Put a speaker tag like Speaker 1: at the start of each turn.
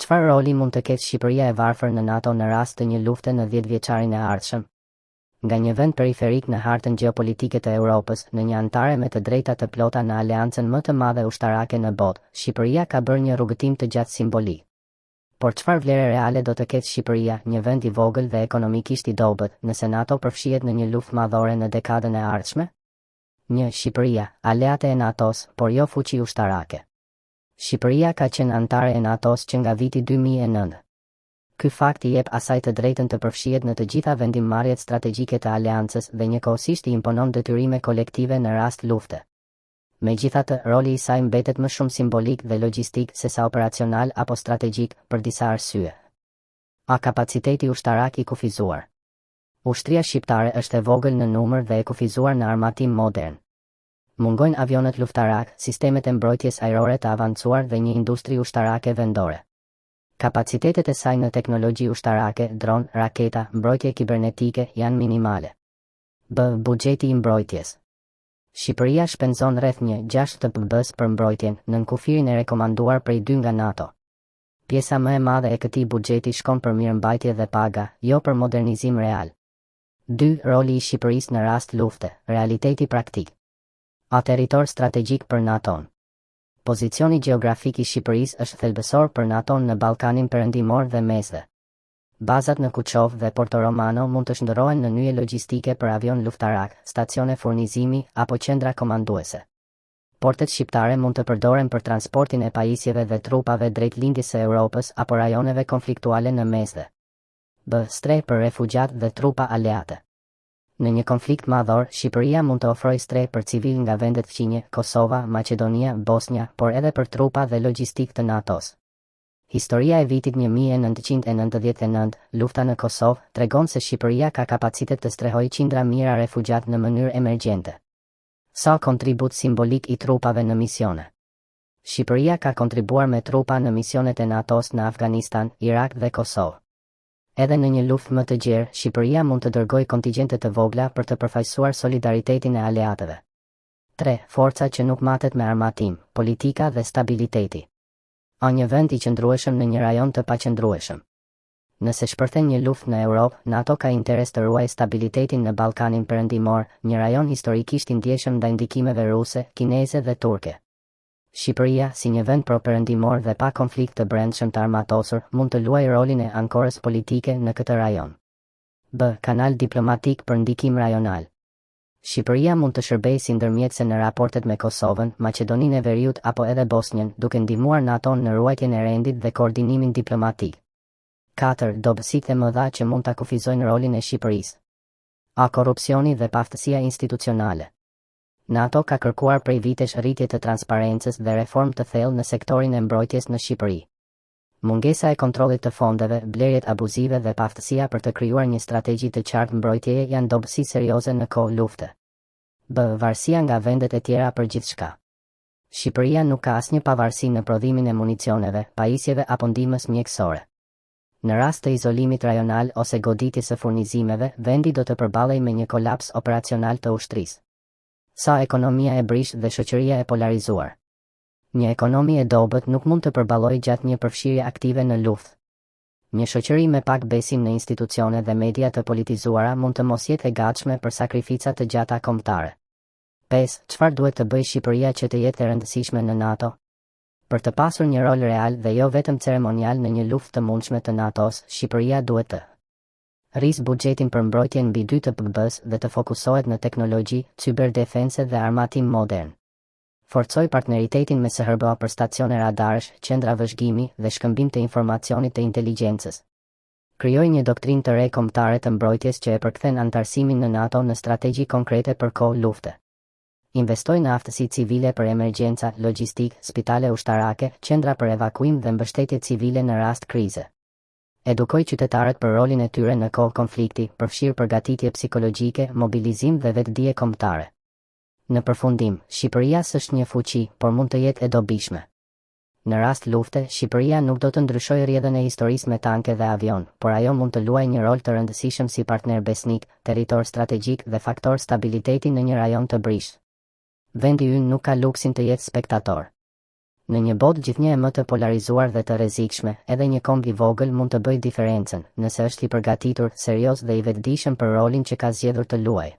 Speaker 1: Çfarë roli mund të ketë Shqipëria e varfër në NATO në rast të një lufte në dhjetëvjeçarin e ardhshëm? Nga një vend periferik në hartën gjeopolitike të Europës, në një anëtare me të drejta të plota në aleancën më të madhe ushtarake në botë, Shqipëria ka bërë një rrugëtim të gjatë simbolik. Por çfarë vlere reale do të ketë Shqipëria, një vend i vogël dhe ekonomikisht i dobët, nëse NATO përfshihet në një luftë madhore në dekadën e ardhshme? 1. Shqipëria, aleate e NATO-s, por jo fuqi ushtarake. Shqipëria ka qenë anëtare e NATO-s që nga viti 2009. Ky fakt i jep asaj të drejtën të përfshihet në të gjitha vendimmarrjet strategjike të aleancës dhe njëkohësisht i imponon detyrime kolektive në rast lufte. Megjithatë, roli i saj mbetet më shumë simbolik dhe logjistik sesa operacional apo strategjik, për disa arsye. A. Kapaciteti ushtarak i kufizuar. Ushtria shqiptare është e vogël në numër dhe e kufizuar në armatim modern. Mungojnë avionët luftarakë, sistemet e mbrojtjes ajrore të avancuar dhe një industri ushtarake vendore. Kapacitetet e saj në teknologji ushtarake, dron, raketa, mbrojtje kibernetike, janë minimale. B. Buxheti i mbrojtjes. Shqipëria shpenzon rreth 1.6 të PBB-së për mbrojtjen, nën kufirin e rekomanduar prej 2 nga NATO. Pjesa më e madhe e këtij buxheti shkon për mirëmbajtje dhe paga, jo për modernizim real. 2. Roli i Shqipërisë në rast lufte, realiteti praktik. A. Territor strategjik për NATO-n. Pozicioni gjeografik i Shqipërisë është thelbësor për NATO-n në Ballkanin Perëndimor dhe Mesdhe. Bazat në Kuçovë dhe Porto Romano mund të shndërrohen në nyje logjistike për avionë luftarakë, stacione furnizimi apo qendra komanduese. Portet shqiptare mund të përdoren për transportin e pajisjeve dhe trupave drejt lindjes së Europës apo rajoneve konfliktuale në Mesdhe. B. Strehë për refugjatë dhe trupa aleate. Në një konflikt madhor, Shqipëria mund të ofrojë strehë për civilë nga vendet fqinje, Kosova, Maqedonia, Bosnja, por edhe për trupa dhe logjistikë të NATO-s. Historia e vitit 1999, lufta në Kosovë, tregon se Shqipëria ka kapacitet të strehojë qindra mijëra refugjatë në mënyrë emergjente. Sa kontribut simbolik i trupave në misione. Shqipëria ka kontribuar me trupa në misionet e NATO-s në Afganistan, Irak dhe Kosovë. Edhe në një luftë më të gjerë, Shqipëria mund të dërgojë kontingjente të vogla për të përfaqësuar solidaritetin e aleatëve. 3. Forca që nuk matet me armatim, politika dhe stabiliteti. A një vend i qëndrueshëm në një rajon të paqëndrueshëm. Nëse shpërthen një luftë në Europë, NATO ka interes të ruajë stabilitetin në Ballkanin Perëndimor, një rajon historikisht i ndjeshëm ndaj ndikimeve ruse, kineze dhe turke. Shqipëria, si një vend pro-perëndimor dhe pa konflikt të brendshëm të armatosur, mund të luajë rolin e ankorës politike në këtë rajon. B. Kanal diplomatik për ndikim rajonal. Shqipëria mund të shërbejë si ndërmjetëse në raportet me Kosovën, Maqedoninë e Veriut apo edhe Bosnjën, duke ndihmuar NATO-n në ruajtjen e rendit dhe koordinimin diplomatik. 4. Dobësitë e mëdha që mund ta kufizojnë rolin e Shqipërisë. A. Korrupsioni dhe paaftësia institucionale. NATO ka kërkuar prej vitesh rritje të transparencës dhe reformë të thellë në sektorin e mbrojtjes në Shqipëri. Mungesa e kontrollit të fondeve, blerjet abuzive dhe paaftësia për të krijuar një strategji të qartë mbrojtjeje janë dobësi serioze në kohë lufte. B. Varësia nga vendet e tjera për gjithçka. Shqipëria nuk ka asnjë pavarësi në prodhimin e municioneve, pajisjeve apo ndihmës mjekësore. Në rast të izolimit rajonal ose goditjes së furnizimeve, vendi do të përballej me një kolaps operacional të ushtrisë. Sa ekonomia e brishtë dhe shoqëria e polarizuar. Një ekonomi e dobët nuk mund të përballojë gjatë një përfshirje aktive në luftë. Një shoqëri me pak besim në institucione dhe media të politizuara mund të mos jetë e gatshme për sakrifica të gjata kombëtare. 5. Çfarë duhet të bëjë Shqipëria që të jetë e rëndësishme në NATO? Për të pasur një rol real dhe jo vetëm ceremonial në një luftë të mundshme të NATO-s, Shqipëria duhet të rrisë buxhetin për mbrojtjen mbi 2 të PBB-së dhe të fokusohet në teknologji, cyberdefense dhe armatim modern. Forcojë partneritetin me SHBA për stacione radarësh, qendra vëzhgimi dhe shkëmbim të informacionit të inteligjencës. Krijojë një doktrinë të re kombëtare të mbrojtjes që e përkthen anëtarësimin në NATO në strategji konkrete për kohë lufte. Investojë në aftësi civile për emergjenca, logjistikë, spitale ushtarake, qendra për evakuim dhe mbështetje civile në rast krize. Edukojë qytetarët për rolin e tyre në kohë konflikti, përfshirë përgatitje psikologjike, mobilizim dhe vetëdije kombëtare. Në përfundim, Shqipëria s'është një fuqi, por mund të jetë e dobishme. Në rast lufte, Shqipëria nuk do të ndryshojë rrjedhën e historisë me tanke dhe avionë, por ajo mund të luajë një rol të rëndësishëm si partner besnik, territor strategjik dhe faktor stabiliteti në një rajon të brishtë. Vendi ynë nuk ka luksin të jetë spektator. Në një botë gjithnjë e më të polarizuar dhe të rrezikshme, edhe një komb i vogël mund të bëjë diferencën, nëse është i përgatitur, serioz dhe i vetëdijshëm për rolin që ka zgjedhur të luajë.